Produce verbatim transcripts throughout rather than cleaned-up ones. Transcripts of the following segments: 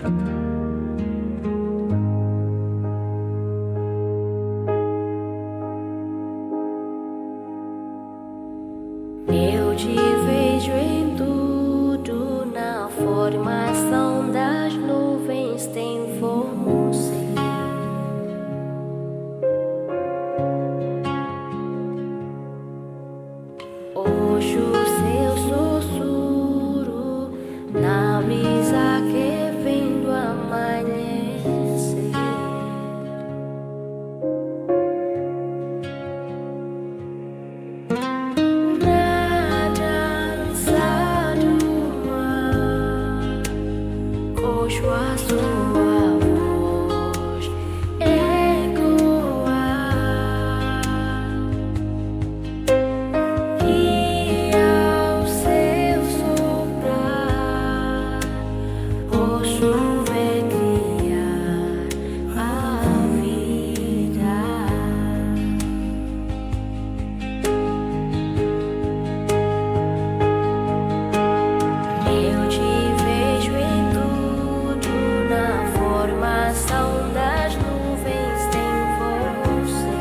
Eu te vejo em tudo, na formação das nuvens tem você. Ouço seu sussurro na brisa que vem do amanhecer. Na dança do mar, ouço a sua voz ecoar. E ao seu soprar, ouço o vento criar a vida. Eu te vejo em tudo, na formação das nuvens tem você.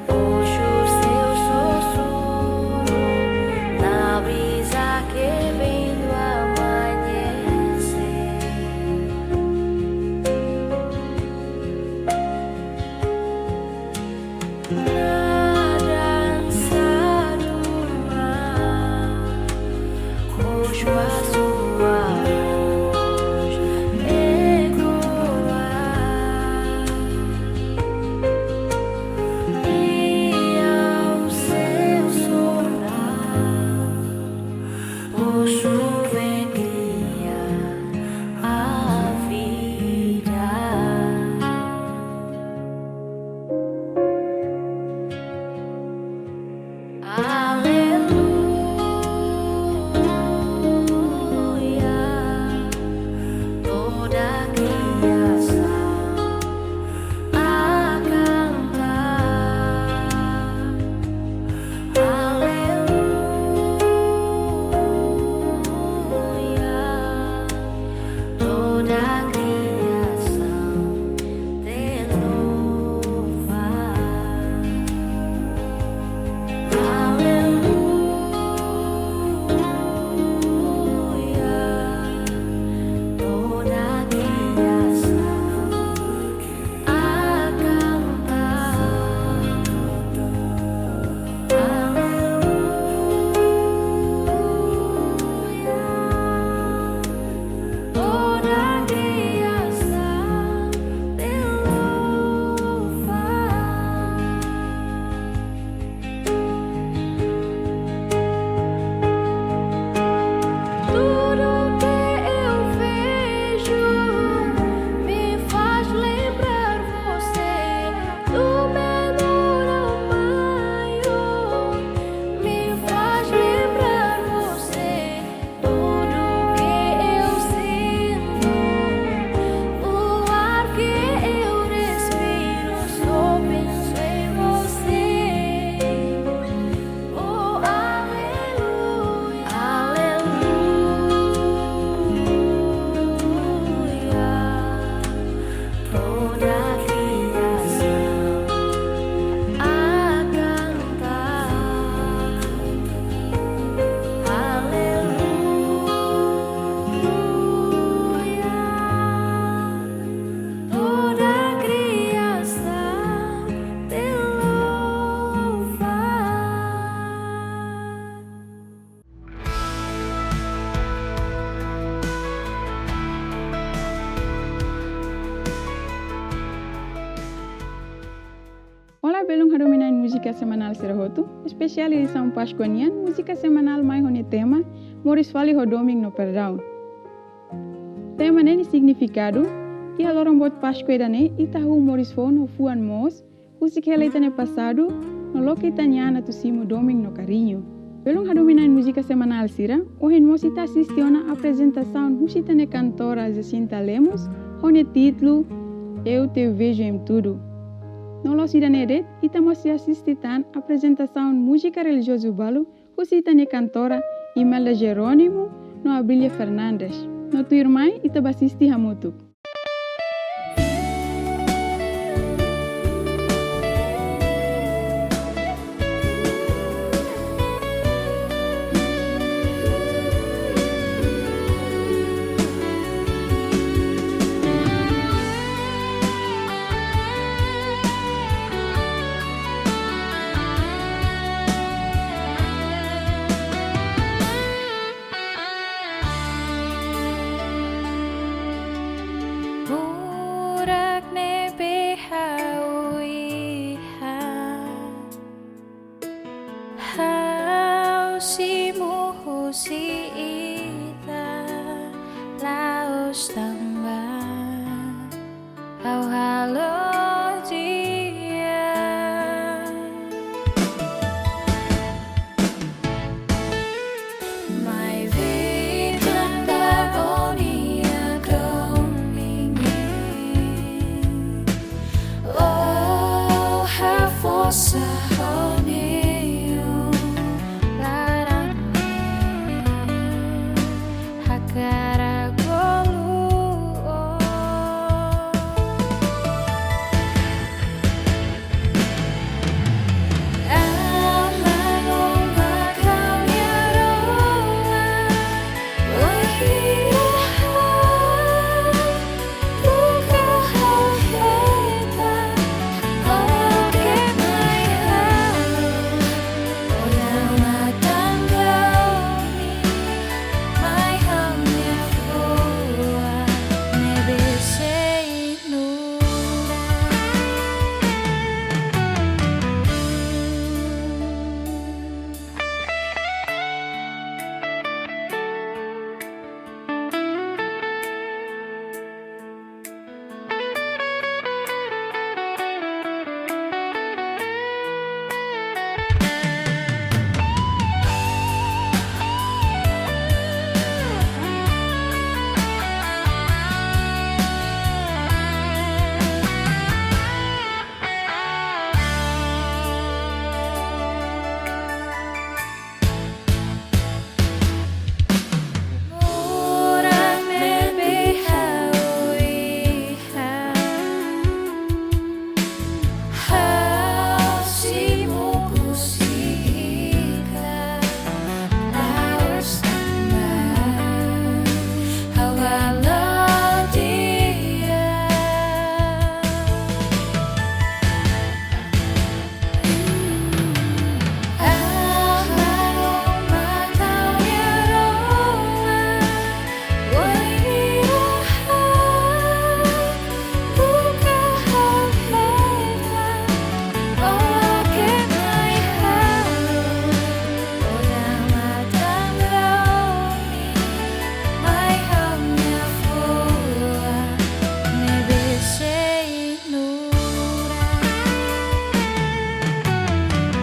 Ouço seu sussurro na brisa que vem do amanhecer. Na dança do mar, ouço a sua voz ecoar. E ao seu soprar, ouço o vento criar a vida. Aleluia, toda a criação a cantar. Aleluia, toda a criação te louva. Aleluia, toda a criação a cantar. Aleluia, toda a criação te louva. Tudo que eu vejo me faz lembrar você, do menor ao maior, me faz lembrar você. Tudo que eu sinto, o ar que eu respiro, só penso em você. Oh, aleluia, aleluia. Toda a criação a cantar. Aleluia. Toda a criação te louva. Olá, belun hadomi na'in múzika semanál sira hotu, espesiál edisaun Páskua nian, múzika semanál mai ho nia tema, Moris Fali ho Domin no Perdaun. Tema ne'e nia signifikadu, iha loron boot Páskua ida-ne'e, ita hahú moris foun ho fuan moos, husik hela ita-nia pasadu, no loke ita-nia an atu simu domin no kariñu. Belun hadomi na'in múzika semanál sira, ohin mós ita asiste ona aprezentasaun husi ita-nia kantora Jacinta Lemos, ho nia títulu Eu Te Vejo em Tudo. No la'ós ida-ne'e de'it, ita mós sei asiste tan aprezentasaun múzika relijiozu balu, Husi ita-nia kantora Imelda Jerónimo no Abrília Fernandes. No tuirmai ita bá asiste hamutuk. Burak ne'ebé ha'u iha, ha'u simu husi ita, la'ós tanba ha'u halo di'ak. Maibé tanba ó-nia domin, ó haforsa ha'u-nia laran, hakarak bolu ó. Aman, ó mak ha'u-nia rohan, ó-nia rohan. Buka ha'u hetan, ó ke mai ha'u, ó-nia matan domin, mai ha'u-nia fuan ne'ebé sei nurak. Burak ne'ebé ha'u iha, ha'u simu husi ita, la'ós tanba ha'u halo di'ak.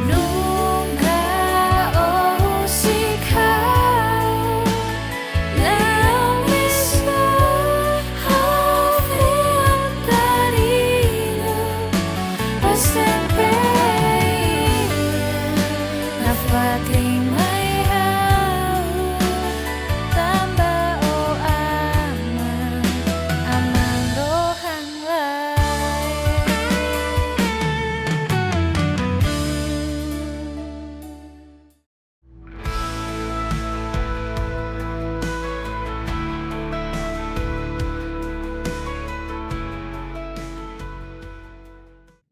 Nunka ó husik ha'u, la misa ha'u fiar taridu, ó sempre iha nafatin mai ha'u, tanba ó aman, aman rohan laek.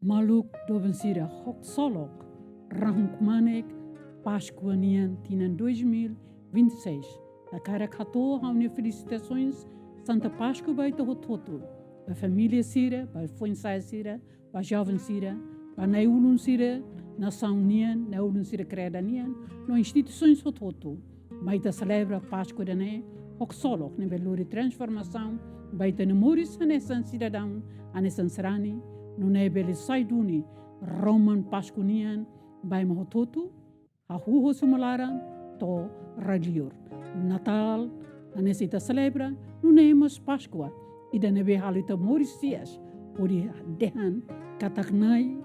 Maluk doben sira, haksolok, rahun kmanek Páskua nian tinan dois mil vinte e seis. Hakarak hato'o ha'u-nia felisitasaun Santa Páskua ba ita hotu-hotu, ba família sira, ba foin-sa'e sira, ba joven sira, ba na'i-ulun sira nasaun nian, na'i-ulun sira kreda nian, no instituisaun hotu-hotu. Mai ita selebra Páskua ida-ne'e ho haksolok ne'ebé lori transformasaun ba ita-nia moris hanesan sidadaun, hanesan sarani, nune'e bele sai duni roman Páskua nian ba ema hotu-hotu, hahú hosi uma laran to'o rai-li'ur. Natál hanesan ita selebra, nune'e mós Páskua ida ne'ebé halo ita moris hi'as, hodi dehan katak Na'i,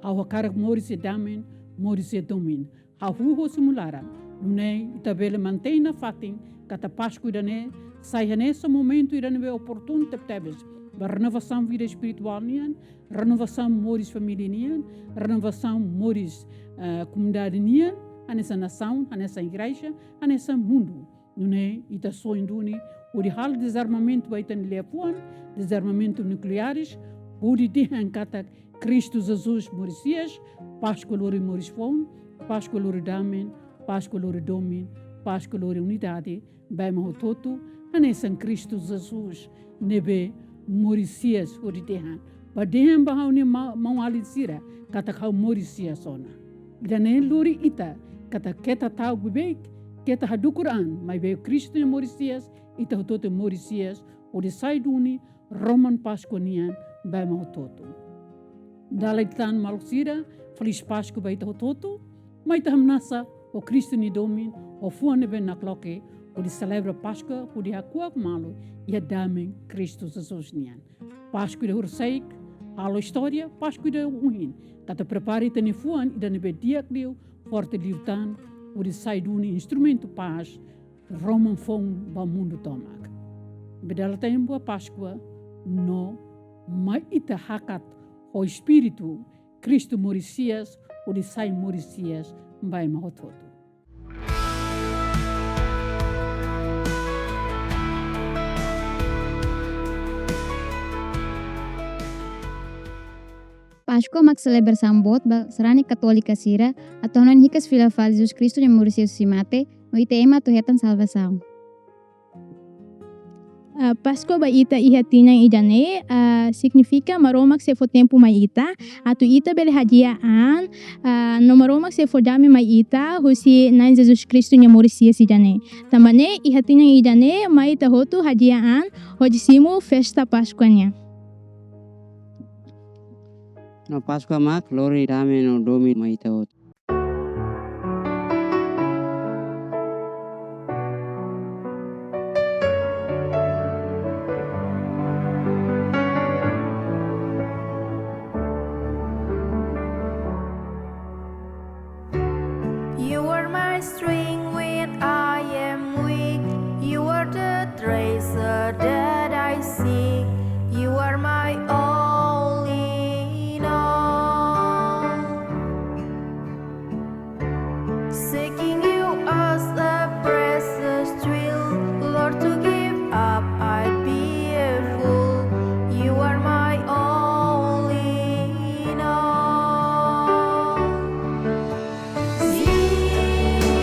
ha'u hakarak moris iha dame, moris iha domin. Hahú hosi uma laran Nune'e ita bele mantein nafatin katak Páskua ida-ne'e sai hanesan momentu ida ne'ebé oportunu tebetebes ba renovasaun vida espirituál nian, renovasaun moris família nian, renovasaun moris, eh, komunidade nian, hanesan nasaun, hanesan igreja, hanesan mundu. Nune'e ita sondu ni hodi halo dezarmamentu ba ita-nia liafuan, dezarmamentu nukleares, hodi dehan katak Kristu Jesus moris hi'as, Páskua lori moris foun, Páskua lori dame, Páskua lori domin, Páskua lori unidade, ba ema hotu-hotu, hanesan Kristu Jesus ne'ebé moris hi'as hodi dehan. Ba dehan ba ha'u-nia ma-, maun-alin sira, katak ha'u moris hi'as ona. Ida-ne'e lori ita, katak keta ta'uk beibeik, keta hadukur an, maibé Kristu nia moris hi'as, ita hotu-hotu moris hi'as, hodi sai duni, roman Páskua nian ba ema hotu-hotu. Dala ida tan maluk sira, Feliz Páskua ba ita hotu-hotu, mai ita hamnasa ho Kristu nia domin, ho fuan ne'ebé nakloke, hodi selebra Páskua, hodi hakuak malu, iha dame Kristu Jesus nian. Páskua ida horiseik, halo istória, Páskua ida ohin, katak prepara ita-nia fuan, ida ne'ebé di'ak liu, forte liután, hodi sai duni instrumentu pás, roman foun ba mundu tomak. Ne'ebé dala ida tan boa Páskua, no mai ita hakat ho espíritu Kristu moris hi'as, hodi sai moris hi'as ba ema hotu-hotu. Páskua mak selebrasaun boot ba sarani katólika sira, atu hanoin hikas fila fali Jesus Kristu nia moris hi'as husi mate, no ita ema atu hetan salvasaun. Ah, Páskua ba ita iha tinan ida-ne'e, ah, signifika Maromak sei fó tempu mai ita, atu ita bele hadi'a an, ah, no Maromak sei fó dame mai ita, husi Na'i Jesus Kristu nia moris hi'as ida-ne'e. Tanba ne'e, iha tinan ida-ne'e, mai ita hotu hadi'a an, hodi simu festa Páskua nian. No Páskua mak lori dame no domin mai ita hotu. You are my strength when I am weak. You are the treasure that I seek. You are my all in all. Seeking you as a precious thrill, Lord, to give up I'd be a fool. You are my all in all. Jesus,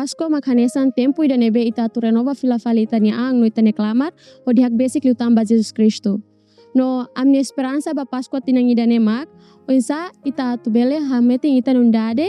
Páskua mak hanesan tempu ida ne'ebé ita atu renova fila fali ita-nia an no ita-nia klamar, hodi hakbesik liután ba Jesus Kristu. No ami-nia esperansa ba Páskua tinan ida-ne'e mak, oinsá ita atu bele hametin ita-nia unidade,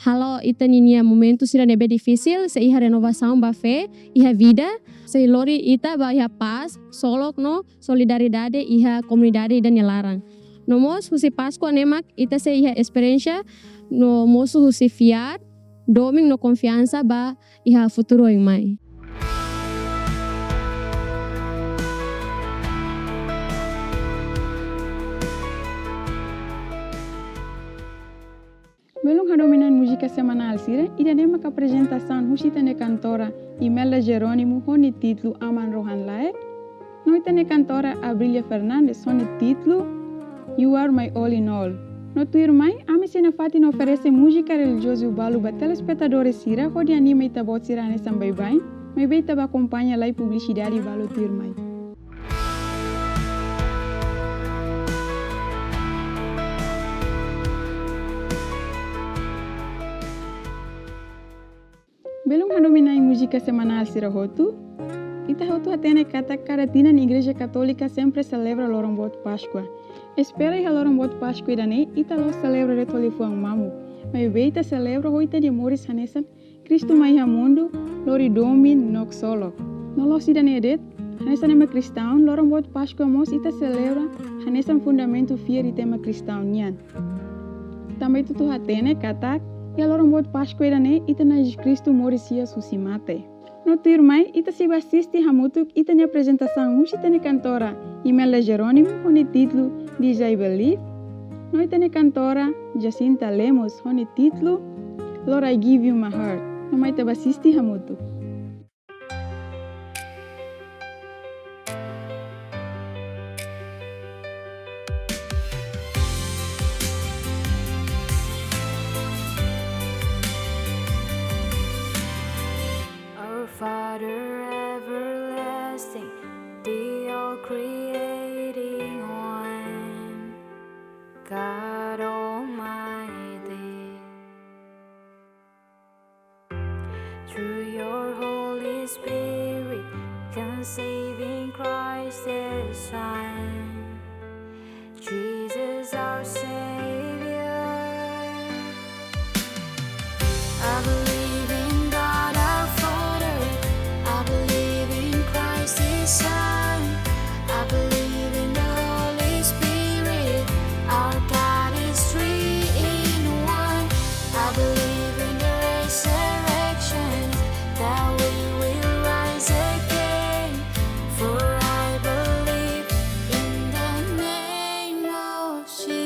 halo ita ninia momentu sira ne'ebé difisil, sei iha renovasaun ba fé, iha vida, sei lori ita ba iha pás, ksolok no solidariedade iha komunidade ida nia laran. No mós husi Páskua ne'e mak ita sei iha esperiénsia no mosu husi fiar, domin no konfiansa ba iha futuru oin mai. Belun hadomi na'in múzika semanál sira, ida-ne'e mak aprezentasaun husi ita-nia kantora Imelda Jerónimo ho nia títulu Aman Rohan Laek. No ita-nia kantora Abrilia Fernandes ho nia títulu You Are My All in All. No tuirmai, ami sei nafatin oferese múzika relijiozu balu ba telespetadores sira hodi anima ita-boot sira hanesan baibain, maibé ita bá akompaña lai publisidade balu tuirmai. Belun hadomi na'in múzika semanál sira hotu, ita hotu hatene katak kada tinan Igreja Katólika sempre selebra loron boot Páskua. Espera iha loron boot Páskua ida-ne'e ita la'ós selebra de'it ho liafuan mamuk, maibé ita selebra ho ita-nia moris hanesan Kristu mai iha mundu, lori domin no ksolok. No la'ós ida-ne'e de'it, hanesan ema kristaun, loron boot Páskua mós ita selebra hanesan fundamentu fiar ita ema kristaun nian. Tanba ita hotu hatene katak iha loron boot Páskua ida-ne'e ita-nia Na'i Jesus Kristu moris hi'as husi mate. No tuirmai, ita sei bá asiste hamutuk ita-nia aprezentasaun husi ita-nia kantora Imelda Jerónimo ho nia títulu This I Believe, no ita-nia kantora Jacinta Lemos ho nia títulu Lord, I Give You My Heart. No mai ita bá asiste hamutuk. Our Father everlasting, the all creating one, God Almighty. Through your Holy Spirit, conceiving Christ the Son, Jesus our Savior. I believe in God our Father, I believe in Christ His Son, I believe in the Holy Spirit, our God is three in one. I believe in the resurrection, that we will rise again. For I believe in the name of Jesus.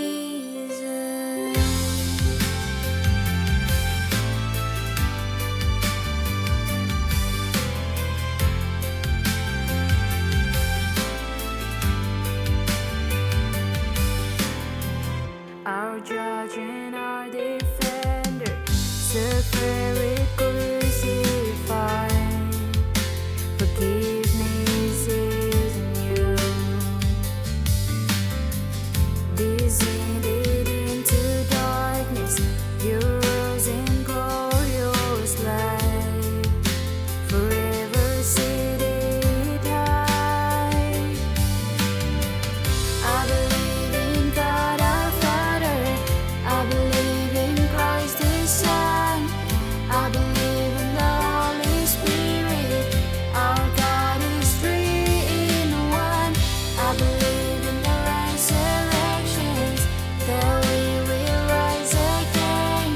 Our judge and our defender, suffered, crucified. Forgiveness is new. Descended into darkness, you rose in glorious light. Forever seated high. I believe in God our Father, I believe in Christ His Son, I believe in the Holy Spirit, our God is three in one. I believe in the resurrections, that we will rise again.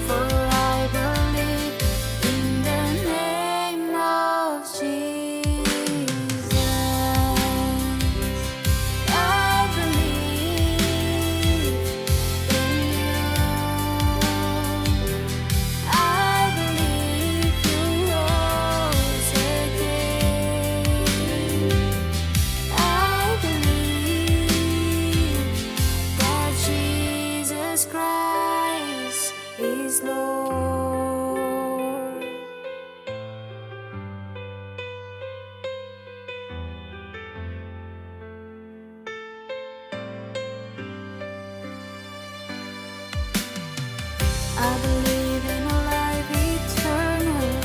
For I believe in the name of Jesus. I believe in you. I believe you rose again. I believe that Jesus Christ is Lord. I believe in a life eternal,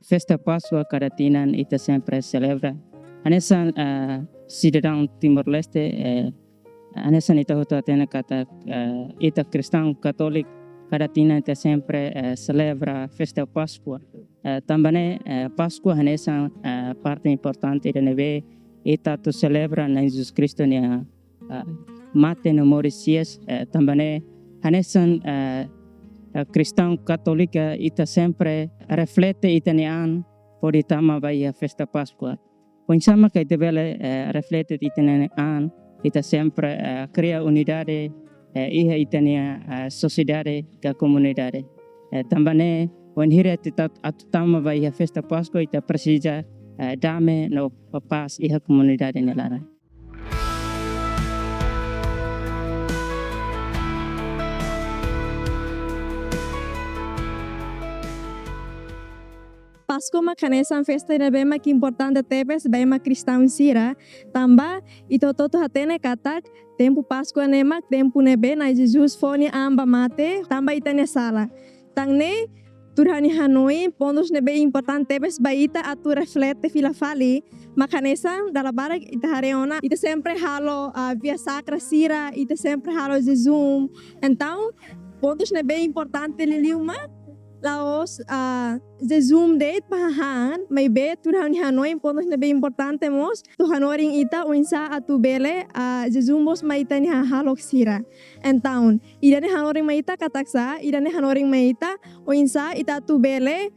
festa Páskua kada tinan ita sempre selebra. Hanesan, eh, sidadaun Timor-Leste, eh, hanesan ita hotu hatene katak, eh, ita kristaun katólika kada tinan ita sempre, eh, selebra festa Páskua. Eh, tanba ne'e, eh, Páskua hanesan, eh, parte importante ida ne'ebé ita atu selebra Na'i Jesus Kristu nia, eh, mate no moris hi'as, eh, tanba ne'e hanesan, eh, eh, kristaun katólika ita sempre reflete ita-nia an hodi tama ba iha festa Páskua. Oinsá mak ita bele, eh, reflete ita-nia an, ita sempre, eh, kria unidade, eh, iha ita-nia, eh, sosiedade ka komunidade. Eh, tanba ne'e, wainhira ita atu tama ba iha festa Páskua, ita presiza, eh, dame no pás iha komunidade nia laran. Páskua mak hanesan festa ne'ebé mak importante tebes ba ema kristaun sira, tanba ita hotu hatene katak tempu Páskua ne'e mak tempu ne'ebé Na'i Jesus fó nia an ba mate tanba ita-nia sala. Tan ne'e, tuir ha'u-nia hanoin, pontus ne'ebé importante tebes ba ita atu reflete fila fali, mak hanesan dala barak ita haree ona, ita sempre halo, ah, via sakra sira, ita sempre halo jejún. Entaun, pontus ne'ebé importante liuliu mak la'ós, ah, jejún de'it ba hahán, maibé tuir ha'u-nia hanoin, pontus ne'ebé importante mós atu hanorin ita oinsá atu bele, ah, jejún mós mai ita-nia hahalok sira. Entaun, ida-ne'e hanorin mai ita katak sá, ida-ne'e hanorin mai ita oinsá ita atu bele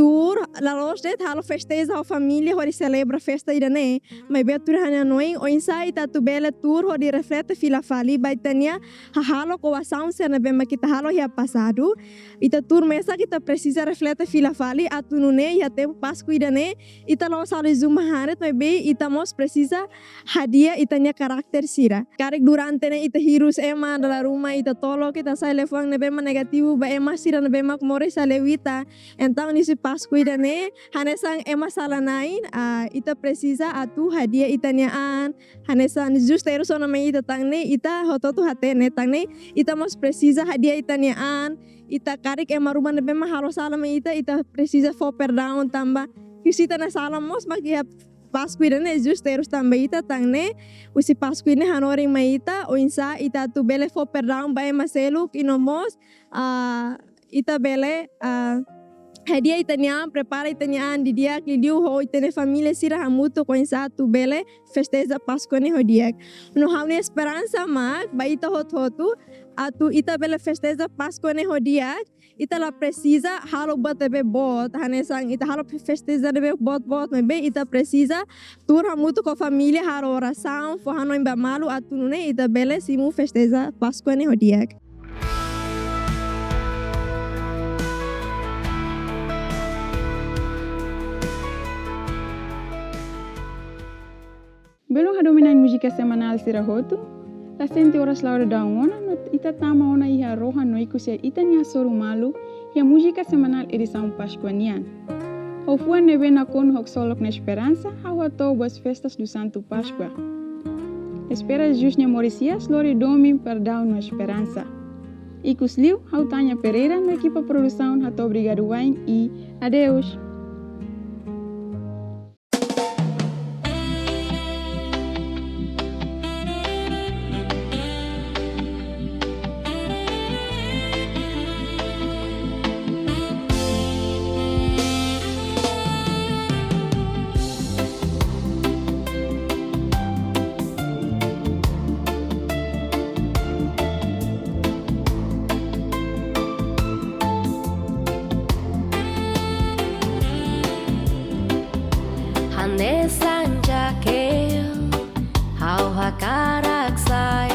tuur, la'ós de'it halo festeja ho família hodi selebra festa ida-ne'e, maibé tuir ha'u-nia hanoin oinsá ita atu bele tuur hodi reflete fila fali ba ita-nia hahalok ou asaun sira ne'ebé mak ita halo iha pasadu. Ita tuur mesak ita presiza reflete fila fali atu nune'e iha tempu Páskua ida-ne'e ita la'ós halo jejún ba hahán de'it, maibé ita mós presiza hadi'a ita-nia karakter sira. Karik durante ne'e ita hirus ema, dala ruma ita tolok, ita hasai liafuan ne'ebé mak negativu ba ema sira ne'ebé mak moris haleu ita. Entaun, iha Páskua ida-ne'e, hanesan ema sala-na'in, ah, ita presiza atu hadi'a ita-nia an. Hanesan Jesus terus ona mai ita tan ne'e, ita hotu-hotu hatene tan ne'e, ita mós presiza hadi'a ita-nia an. Ita karik ema ruma ne'ebé mak halo sala mai ita, ita presiza fó perdaun tanba husi ita-nia sala mós mak iha Páskua ida-ne'e Jesus terus tan ba ita tan ne'e, husi Páskua ida-ne'e hanorin mai ita oinsá ita atu bele fó perdaun ba ema seluk, i no mós, ah, ita bele, ah, hadi'a ita-nia an, prepara ita-nia an didi'ak liuliu ho ita-nia família sira hamutuk oinsá atu bele festeja Páskua ne'e ho di'ak. No ha'u-nia esperansa mak ba ita hotu-hotu atu ita bele festeja Páskua ne'e ho di'ak, ita la presiza halo buat ne'ebé boot, hanesan ita halo festeja ne'ebé boot-boot, maibé ita presiza tuur hamutuk ho família halo orasaun, fó hanoin ba malu atu nune'e ita bele simu festeja Páskua ne'e ho di'ak. Belun hadomi na'in múzika semanál sira hotu, la sente oras la'o daudaun ona, no ita tama ona iha rohan no ikus iha ita-nia hasoru malu, iha múzika semanál edisaun Páskua nian. Ho fuan ne'ebé nakonu ho ksolok no esperansa, ha'u hato'o boas festas do Santo Páskua. Espera Jesus nia moris hi'as, lori domin, perdaun no esperansa. Ikusliu, ha'u Tanya Pereira, no ekipa produsaun hato'o obrigadu wa'in i adeus. Hanesan jakel, ha'u hakarak sai